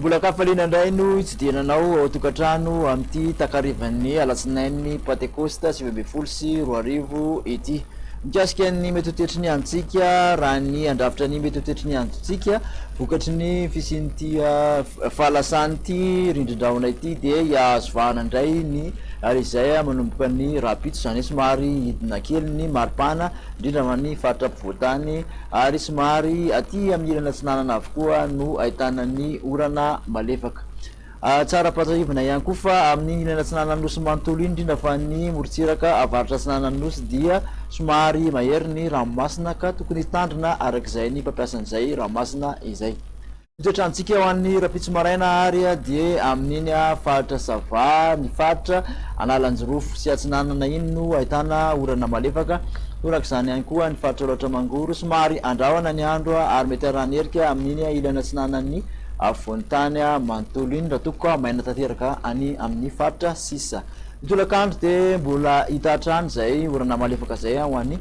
Dia mbola an-kafaliana indray no hitsidihana anao ao an-tokantrano amin'ity takarivan'ny alatsinain'ny Pantekosta 2019 ity. Mikasika ny mety ho toetry ny androntsika, raha ny handrafitra ny mety ho toetry ny androntsika vokatry ny fisian'ity fahalasan'ity rindrin-drahona ity dia hihazo vahana indray ny ary izay manomboka ny rahampitso, izany hoe somary hidina kely ny maripana, indrindra ho an'ny faritra ampovoan-tany ary somary aty amin'ny ilany atsinanana avokoa no ahitana ny orana malefaka. Tsara ampahatsiahivina ihany koa fa amin'iny ilany atsinanan'ny Nosy manontolo iny, indrindra fa ny morontsiraka avaratra atsinanan'ny Nosy dia somary mahery ny ranomasina ka tokony hitandrina araka izay ny mpampiasa an'izay ranomasina izay. Ny toetr'androntsika ho an'ny rahampitso maraina ary dia amin'iny faritra Sava, ny faritra Analanjirofo sy Atsinanana iny no ahitana orana malefaka. Torak'izany ihany koa ny faritra Alaotra Mangoro, somary andrahona ny andro ary mety arahan'erika amin'iny ilany atsinanan'ny afovoan-tany manontolo iny raha toa ka maina tanteraka any amin'ny faritra sisa. Ny tolakandro dia mbola hita hatrany izay orana malefaka izay ho an'ny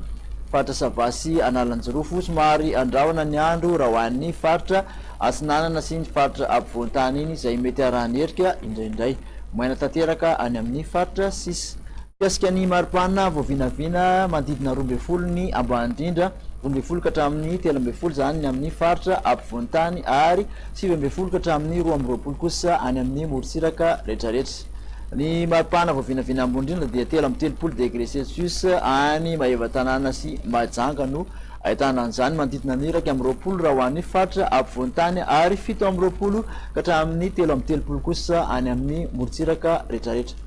faritra Sava sy Analanjirofo. Somary andrahona ny andro raha ho an'ny faritra Atsinanana sy ny faritra afovoan-tany iny izay mety arahan'erika indraindray. Maina tanteraka any amin'ny faritra sisa. Mikasika ny maripana voavinavina, manodidina 12 ny ambany indrindra, 12 ka hatramin'ny 13 izany ny amin'ny faritra ampovoan-tany ary 19 ka hatramin'ny 22 kosa any amin'ny morontsiraka rehetrarehetra. Ny maripana voavinavina ambony indrindra dia 33 degré celsius any Maevatanàna sy Mahajanga no ahitana an'izany, manodidina ny 21 raha ho an'ny faritra ampovoan-tany ary 27 ka hatramin'ny 33 kosa any amin'ny morontsiraka rehetrarehetra.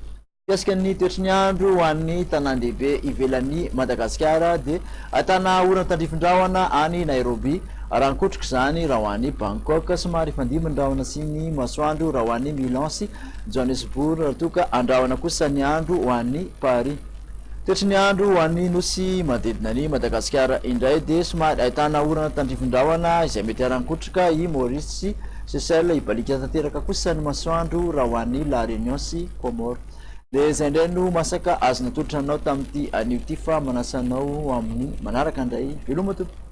Mikasika ny toetry ny andro ho an'ny tanàn-dehibe ivelan'i Madagasikara dia ahitana orana tandrifin-drahona any Nairobi, raha nikotroka izany raha ho any Bangkok, somary hifandimby ny rahona sy ny masoandro raha ho any Milan sy Johannesburg raha toa ka andrahona kosa ny andro ho an'i Paris. Toetry ny andro ho an'ny nosy manodidina an'i Madagasikara indray dia somary ahitana orana tandrifin-drahona izay mety haran-kotroka i Maurice sy Seychelles, hibaliaka tanteraka kosa ny masoandro raha ho an'i La Réunion sy Comores. Dia izay indray no masaka azo natolotra anao tamin'ity anio ity fa manasa anao ho amin'ny manaraka indray. Veloma tompoko.